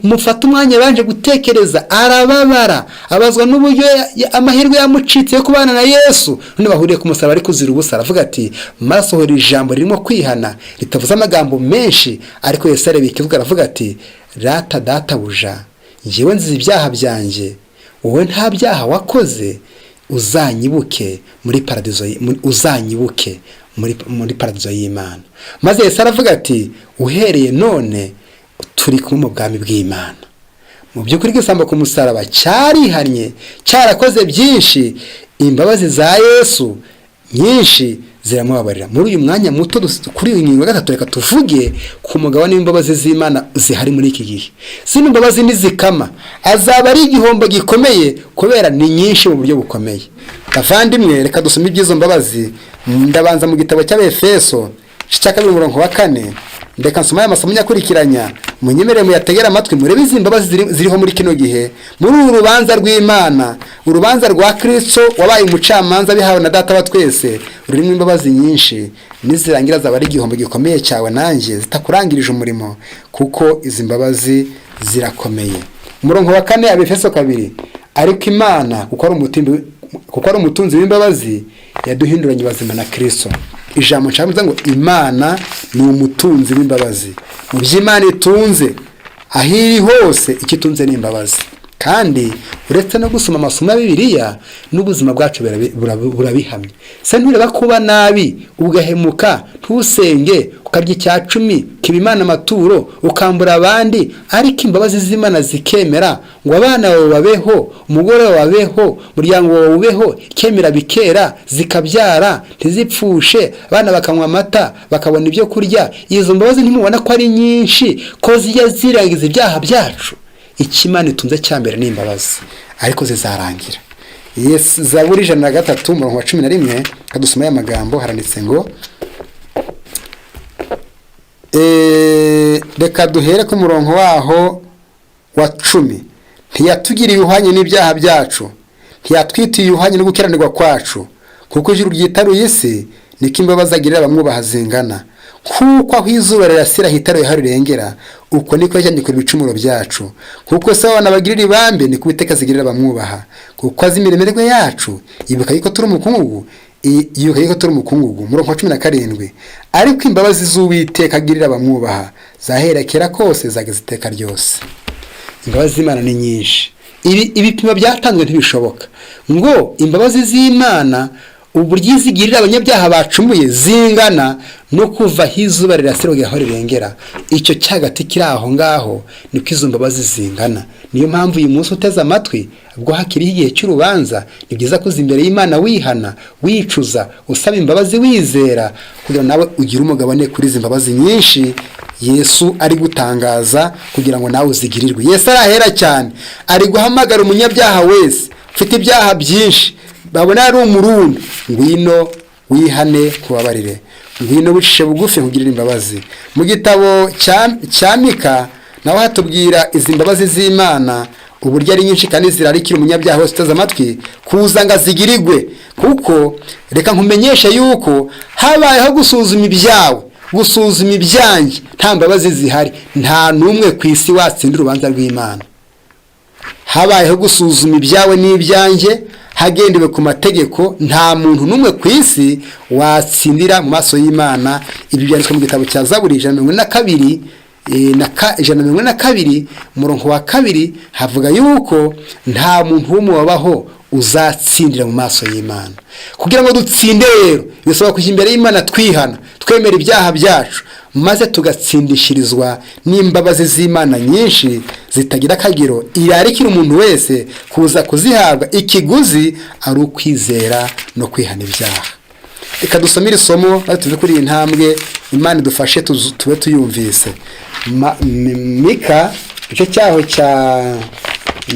Mufate umwanya yabanje gutekereza, arababara, abazwa n'uburyo amahirwe yamucitse yo kubana na Yesu, none bahuriye ku musaraba ari kuzira ubusa. Aravuga ati, masohora ijambo ririmo kwihana ritavuze amagambo menshi, ariko Yesu areba ikivuga, aravuga ati, rata databuja, njyewe nziza ibyaha byanjye, wowe nta byaha wakoze, uzanyibuke muri paradizo, uzanyibuke muri paradizo y'Imana. Maze Yesu aravuga ati, uhereye none turi kumwe mu bwami bw'Imana. Mu by'ukuri igisambo ku musaraba cyarihannye, cyarakoze byinshi, imbabazi za Yesu nyinshi ziramubabarira. Muri uyu mwanya muto kuri iyi ngingo ya gatatu, reka tuvuge ku mugabane w'imbabazi z'Imana zihari muri iki gihe. Zino mbabazi nizikama azaba ari igihombo gikomeye, kubera ni nyinshi mu buryo bukomeye. Bavandimwe, reka dusome iby'izo mbabazi. Ndabanza mu gitabo cy'Abefeso cya 2 umurongo wa 4. Reka nsome aya masomo nyakurikiranya, munyemerere muyategere amatwi, murebe izi mbabazi ziriho muri kino gihe, muri uru rubanza rw'Imana, urubanza rwa Kristo wabaye umucamanza bihawe na Data wa twese, rurimo imbabazi nyinshi. Nizirangira zaba ari igihombo gikomeye cyawe nanjye zitakurangirije umurimo, kuko izi mbabazi zirakomeye. Umurongo wa 4, Abefeso 2: ariko Imana, kuko ari umutunzi w'imbabazi, yaduhinduranye bazima na Kristo. Ijambo nshaka kuvuga ngo Imana ni umutunzi w'imbabazi. Mu by'Imana itunze, aho iri hose, icyo itunze ni imbabazi. Kandi uretse no gusoma amasomo ya Bibiliya, n'ubuzima bwacu burabihamya. Se ntureba kuba nabi, ugahemuka, ntusenge, ukarya icya cumi, ukiba Imana amaturo, ukambura abandi, ariko imbabazi z'Imana zikemera ngo abana bawe babeho, umugore wawe babeho, umuryango wawe ubeho, ikemera bikera, zikabyara ntizipfushe, abana bakanywa amata, bakabona ibyo kurya? Izo mbabazi ntimubona ko ari nyinshi, ko zijya zirangiza ibyaha byacu? Icyo Imana itunze cya mbere ni imbabazi, ariko zizarangira. Yes, Zaburi 103 umurongo wa 11, kadusoma aya magambo. Haranditse ngo, reka duhere ku murongo waho wa 10: ntiyatugiriye ibihwanye n'ibyaha byacu, ntiyatwitiye ibihwanye no gukiranirwa kwacu. Kuko ijuru ryitaruye isi, niko imbabazi agirira abamwubaha zingana. Kuko aho izuba rirasira hitaruye aho rirengera, uko niko yajyanye kure ibicumuro byacu. Kuko se abana bagirira ibambe, niko Uwiteka azigirira abamwubaha. Kuko azi imiremerwe yacu, yibuka yuko turi umukungugu, yibuka yuko turi umukungugu. Umurongo wa 17: ariko imbabazi z'Uwiteka agirira abamwubaha zahera kera kose, zageze iteka ryose. Imbabazi z'Imana ni nyinshi. Ibi ibipimo byatanzwe ntibishoboka ngo imbabazi z'Imana uburyo izigirira abanyabyaha bacumuye zingana no kuva aho izuba rirasira kugera aho rirengera. Icyo cyagati kiri aho ngaho, niko izo mbabazi zingana. Niyo mpamvu uyu munsi uteze amatwi, ubwo hakiriho igihe cy'urubanza, ni byiza kuza imbere y'Imana wihana, wicuza, usaba imbabazi, wizera, kugira ngo nawe ugire umugabane kuri izi mbabazi nyinshi Yesu ari gutangaza kugira ngo nawe uzigirirwe. Yesu arahera cyane, ari guhamagara umunyabyaha wese ufite ibyaha byinshi, babona ari umurundo: ngwino wihane kubabarire, ngwino wicishe bugufi nkugirire imbabazi. Mu gitabo cya Mika naho hatubwira izi mbabazi z'Imana uburyo ari nyinshi kandi zirarikira umunyabyaha wese uteze amatwi kuza ngo azigirigwe. Kuko reka nkumenyeshe yuko habayeho gusuzuma ibyawe, gusuzuma ibyanjye, nta mbabazi zihari, nta n'umwe ku isi watsinda urubanza rw'Imana. Habayeho gusuzuma ibyawe n'ibyanjye hagendewe ku mategeko, nta muntu n'umwe ku isi watsindira mu maso y'Imana. Ibi byanditswe mu gitabo cya Zaburi 142, 142 umurongo wa 2, havuga yuko nta muntu w'umwe wabaho uzatsindira mu maso y'Imana. Kugira ngo dutsinde rero, bisaba kujya imbere y'Imana twihana, twemera ibyaha byacu, maze tugatsindishirizwa n'imbabazi z'Imana nyinshi zitagira akagero, irarikira umuntu wese kuza kuzihabwa, ikiguzi ari ukwizera no kwihana ibyaha. Reka dusome iri somo maze tuve kuri iyi ntambwe. Imana idufashe tube tuyumvise. Mika, igice cyaho cya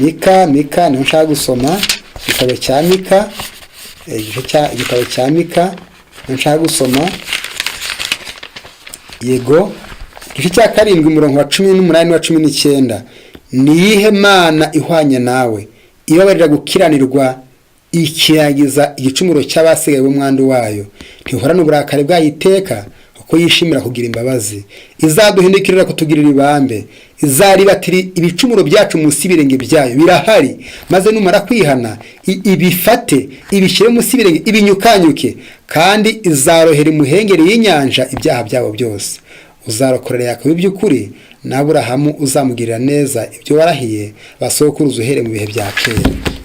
Mika, Mika niho nshaka gusoma, igitabo cya Mika, igice cya igitabo cya Mika niho nshaka gusoma. Yego, igice cya 7 umurongo wa 18 wa 19. Ni iyihe Mana ihwanye nawe, ibabarira gukiranirwa, ikirangiza igicumuro cy'abasigaye b'umwandu wayo? Ntihorana uburakari bwayo iteka, kuko yishimira kugira imbabazi. Izaduhindukirira kutugirira ibambe, izaribatira ibicumuro byacu munsi y'ibirenge byayo. Birahari. Maze numara kwihana, ibifate, ibishyire munsi y'ibirenge, ibinyukanyuke. Kandi izarohera imuhengeri y'inyanja ibyaha byabo byose. Uzarokorera Yakobo iby'ukuri, na Aburahamu uzamugirira neza, ibyo warahiye basokuruza uhereye mu bihe bya kera.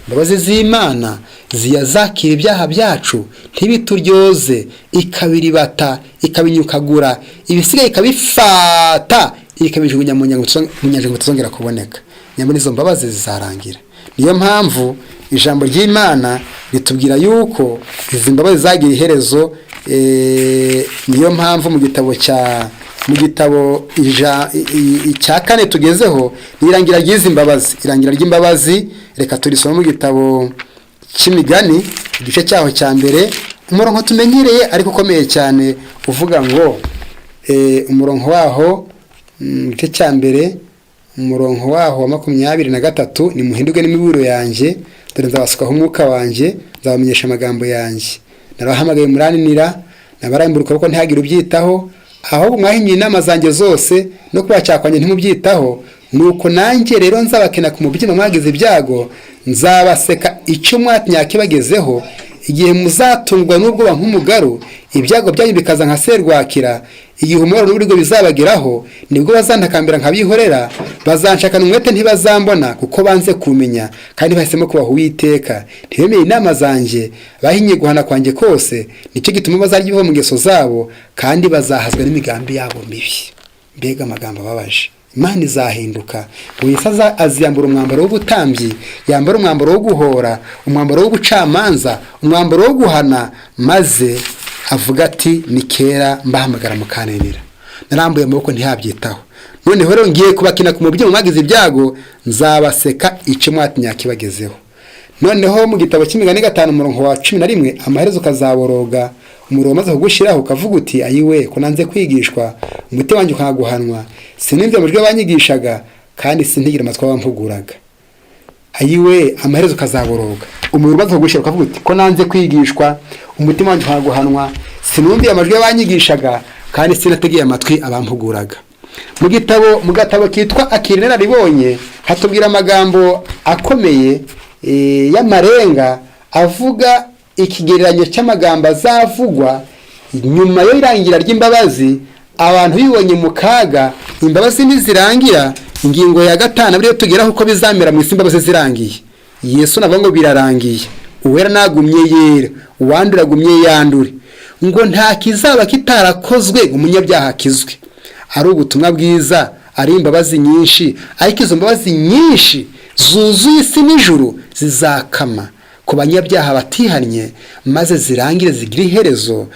Imbabazi z'Imana ziyazakira ibyaha byacu ntibituryoze, ikabiribata, ikabinyukagura, ibisigaye ikabifata, ikabijugunya mu nyanja ngo bitazongera kuboneka. Nyamara izo mbabazi zizarangira. Niyo mpamvu ijambo ry'Imana ritubwira yuko izi mbabazi zagira iherezo. Niyo mpamvu mu gitabo cya kane tugezeho ni irangira ry'izi mbabazi. Irangira ry'imbabazi, reka turisome mu gitabo cy'Imigani, igice cyaho cya mbere, umurongo tumenyereye ariko ukomeye cyane, uvuga ngo umurongo waho, igice cya mbere, umurongo waho wa 23: "Nimuhinduke n'imiburo yanjye, dore nzabasukaho umwuka wanjye, nzabamenyesha amagambo yanjye. Narabahamagaye muraninira, nabarambura ukuboko ntihagire ubyitaho. Ahubwo mwahinyuye inama zanjye zose, no kubacyaha kwanjye ntimubyitaho. Nuko nanjye rero nzabakena ku mubyimba mwagize ibyago, nzabaseka icyo mwatinyaga kibagezeho, igihe muzatungwa n'ubwoba nk'umugaru, ibyago byanyu bikaza nka serwakira. Igihe umubabaro n'uburibwe bizabageraho, nibwo bazantakambira nkabihorera. Bazanshakana umwete, ntibazambona, kuko banze kumenya kandi bahisemo kubaha Uwiteka. Ntibemeye inama zanjye, bahinye guhana kwanjye kose. Nicyo gituma bazarya ibiva mu ngeso zabo, kandi bazahazwa n'imigambi yabo mibi." Mbega amagambo ababaje! Imana izahinduka ngo Yesu aziyambura umwambaro w'ubutambyi, yambara umwambaro wo guhora, umwambaro w'ubucamanza, umwambaro wo guhana, maze avuga ati: "Ni kera mbahamagara mukanenera, narambuye amaboko ntihabyitaho. Noneho rero ngiye kubakina ku mubyimba mwagize ibyago, nzabaseka icyo mwatinya kibagezeho." Noneho mu gitabo cy'Imigani 5, umurongo wa 11: "Amaherezo ukazaboroga, umuriro umaze kugushyiraho, ukavuga uti: 'Ayiwe, ko nanze kwigishwa, umutima wanjye ukaguhanwa! Sinumve amajwi y'abanyigishaga, kandi sintigire amatwi abampuguraga.'" Ayiwe, amaherezo ukazaboroga, umuriro umaze kugushyira, ukavuga uti: "Ko nanze kwigishwa, umutima wanjye ukaguhanwa, sinumviye amajwi y'abanyigishaga, kandi sinategeye amatwi abampuguraga." Mu gatabo kitwa Akira Inararibonye hatubwira amagambo akomeye y'amarenga, avuga ikigereranyo cy'amagambo azavugwa nyuma y'irangira ry'imbabazi, abantu bibonye mu kaga, imbabazi nizirangira. Ingingo ya gatanu ariyo tugeraho, uko bizamera mu isi imbabazi zirangiye. Yesu navuga ngo birarangiye, uwera nagumye yera, uwandura agumye yandure, ngo nta kizaba kitarakozwe ngo umunyabyaha akizwe. Ari ubutumwa bwiza, ari imbabazi nyinshi, ariko izo mbabazi nyinshi zuzuye isi n'ijuru zizakama ku banyabyaha batihannye, maze zirangire, zigire iherezo.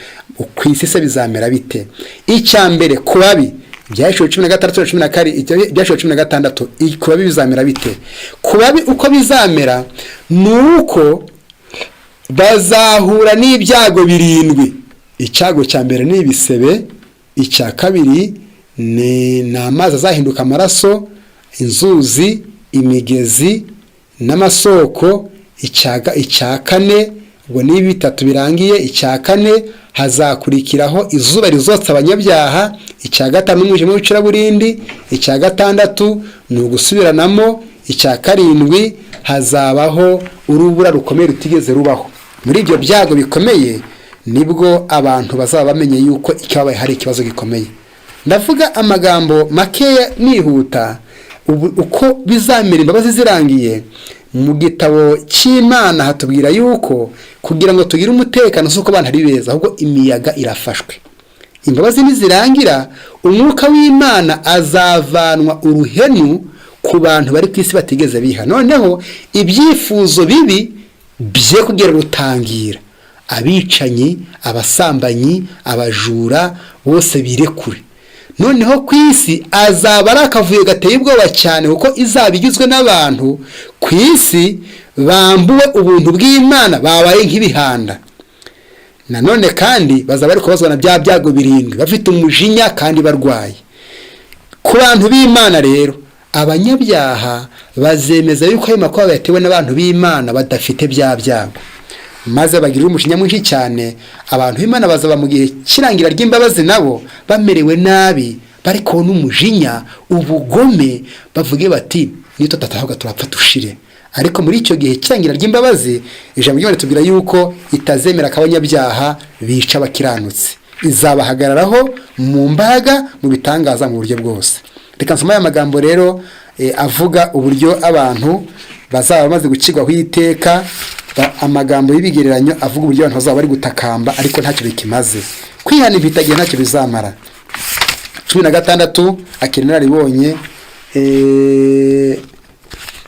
Ku isi se bizamera bite? Icya mbere, ku babi, Ibyahishuwe 16 na 17, Ibyahishuwe 16, ku babi bizamera bite? Ku babi uko bizamera ni uko bazahura n'ibyago birindwi. Icyago cya mbere ni ibisebe, icya kabiri ni amazi azahinduka amaraso, inzuzi, imigezi n'amasoko. Icya kane, ubwo ni bitatu birangiye, icya kane hazakurikiraho izuba rizotsa abanyabyaha. Icya gatanu umwijima w'icuraburindi. Icya gatandatu ni ugusubiranamo. Icya karindwi hazabaho urubura rukomeye rutigeze rubaho. Muri ibyo byago bikomeye nibwo abantu bazaba bamenye yuko icyabaye hari ikibazo gikomeye. Ndavuga amagambo makeya nihuta, uko bizamera imbabazi zirangiye. Mu gitabo cy'Imana hatubwira yuko kugira ngo tugire umutekano si uko abantu ari beza, ahubwo imiyaga irafashwe. Imbabazi nizirangira, umwuka w'Imana azavanwa uruhenu ku bantu bari ku isi batigeze biha, noneho ibyifuzo bibi bye kugera rutangira, abicanyi, abasambanyi, abajura bose birekure. Noneho ku isi azaba ari akavuyo gateye ubwoba cyane, kuko izaba igizwe n'abantu ku isi bambuwe ubuntu bw'Imana, babaye nk'ibihanda. Nanone kandi bazaba bari kubazwa na bya byago birindwi, bafite umujinya kandi barwaye. Ku bantu b'Imana rero, Abanyabyaha bazemeza yuko ayo makuba yatewe n'abantu b'Imana badafite bya byago, maze bagirira umujinya mwinshi cyane. Abantu b'Imana bazaba mu gihe cy'irangira ry'imbabazi nabo bamerewe nabi, bari kubona umujinya, ubugome, bavuge bati: "Niyo tutatahuga turapfa dushire." Ariko muri icyo gihe cy'irangira ry'imbabazi, ijambo ry'Imana ritubwira yuko itazemera ko abanyabyaha bica abakiranutsi. Izabahagararaho mu mbaraga, mu bitangaza, mu buryo bwose. Reka nsome aya magambo rero avuga uburyo abantu bazaba bamaze gucirwaho iteka, amagambo y'ibigereranyo avuga uburyo abantu bazaba bari gutakamba ariko ntacyo bikimaze. Kwihana impitagihe ntacyo bizamara. 16, akira inararibonye.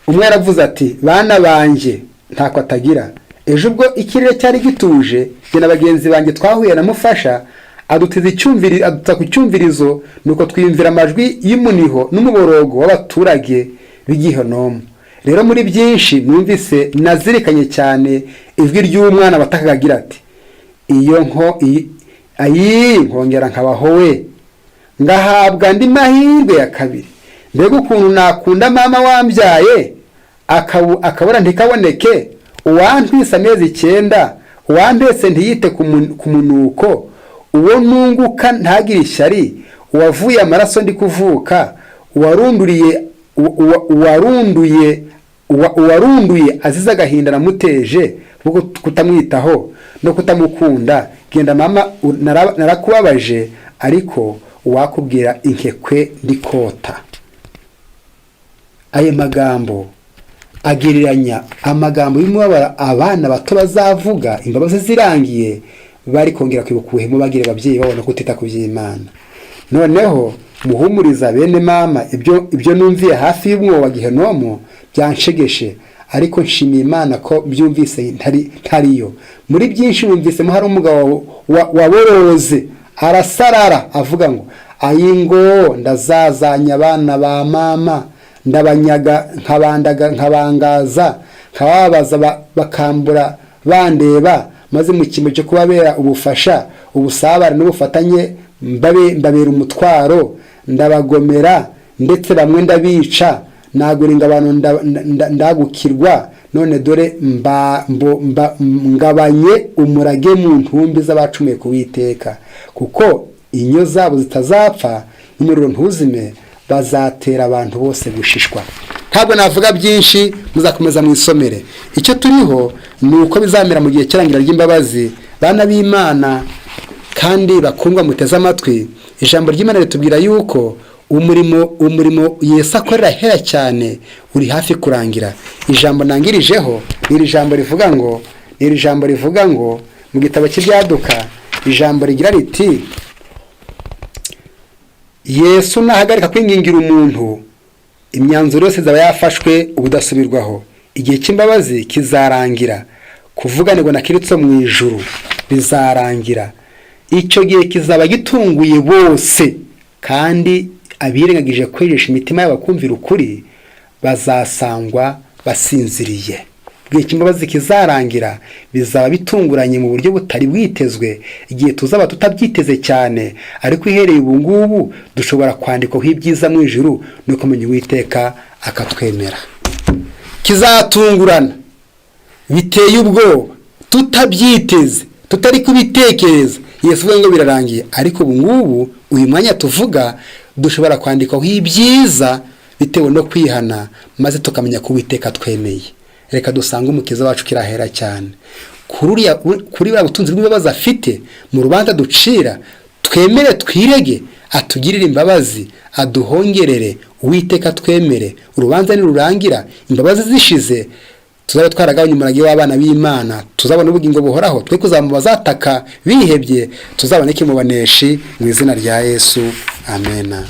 Umwe yaravuze ati: "Bana banjye, ntako atagira. Ejo ubwo ikirere cyari gituje, jye na bagenzi banjye twahuye na Mufasha, adutiza icyumviri, aduta ku cyumvirizo, nuko twiyumvira amajwi y'umuniho n'umuborogo w'abaturage b'Igihonomu. Rero muri byinshi numvise, nazirikanye cyane ijwi ry'umwana watakaga agira ati: 'Iyo nko ayi nkongera nkabaho we, ngahabwa andi mahirwe ya kabiri, mbega ukuntu nakunda mama wambyaye akabura ntikaboneke, uwantwise amezi 9, uwampetse ntiyite ku munuko, uwo nunguka ntagire ishyari, uwavuye amaraso ndi kuvuka, uwarunduriye uwarunduye uwarunduye azize agahinda namuteje kuko kutamwitaho no kutamukunda. Genda mama, narakubabaje, ariko uwakubwira inkekwe ndikota.'" Ayo magambo agereranya amagambo y'umubabaro abana bato bazavuga imbabazi zirangiye, bari kongera kwibuka ubuhemu bagira ababyeyi, babona kutita ku by'Imana. Noneho muhumuriza bene mama, ibyo numviye hafi y'umwobo wa Gihenomu byanshegeshe, ariko nshimiye Imana ko byumvise ntari ntariyo. Muri byinshi numvisemo hari umugabo waboroze arasarara avuga ngo: "Ayi ngo ndazazanya abana ba mama, ndabanyaga, nkabandaga, nkabangaza, nkababaza, bakambura bandeba, maze mu cyimbo cyo kubabera ubufasha, ubusabane n'ubufatanye, mbabera umutwaro, ndabagomera, ndetse bamwe ndabica, nagura ingabano ndagukirwa. None dore ngabanye umurage mu ntumbi z'abacumuye ku Uwiteka, kuko inyo zabo zitazapfa n'umuriro ntuzime, bazatera abantu bose gushishwa." Ntabwo navuga byinshi, muzakomeza mwisomere. Icyo turiho ni uko bizamera mu gihe cy'irangira ry'imbabazi. Bana b'Imana kandi bakundwa muteze amatwi, ijambo ry'Imana ritubwira yuko umurimo Yesu akorera hera cyane uri hafi kurangira. Ijambo nangirijeho ni iri jambo rivuga ngo, ni iri jambo rivuga ngo mu gitabo cy'Ibyaduka, ijambo rigira riti: "Yesu nahagarika kwingingira umuntu, imyanzuro yose izaba yafashwe ubudasubirwaho. Igihe cy'imbabazi kizarangira, kuvuganirwa na Kirisito mu ijuru bizarangira. Icyo gihe kizaba gitunguye bose, kandi abirengagije kwejesha imitima yabo kumvira ukuri bazasangwa basinziriye." Igihe cy'imbabazi kizarangira, bizaba bitunguranye mu buryo butari bwitezwe, igihe tuzaba tutabyiteze cyane. Ariko ihereye ubu ngubu dushobora kwandikwaho ibyiza mu ijuru no kumenya Uwiteka akatwemera. Kizatungurana biteye ubwoba, tutabyiteze, tutari kubitekereza. Yesu uvuga ngo birarangiye, ariko ubu ngubu, uyu mwanya tuvuga, dushobora kwandikwaho ibyiza bitewe no kwihana, maze tukamenya ko Uwiteka twemeye. Reka dusange Umukiza wacu kirahera cyane kuri buriya butunzi bw'imbabazi afite mu rubanza ducira. Twemere twirege, atugirire imbabazi, aduhongerere. Uwiteka twemere. Urubanza nirurangira, imbabazi zishize, tuzaba twaragabanye umurage w'abana b'Imana, tuzabona ubugingo buhoraho. Twe kuzaba bazataka bihebye, tuzaboneke mu baneshi, mu izina rya Yesu, amena.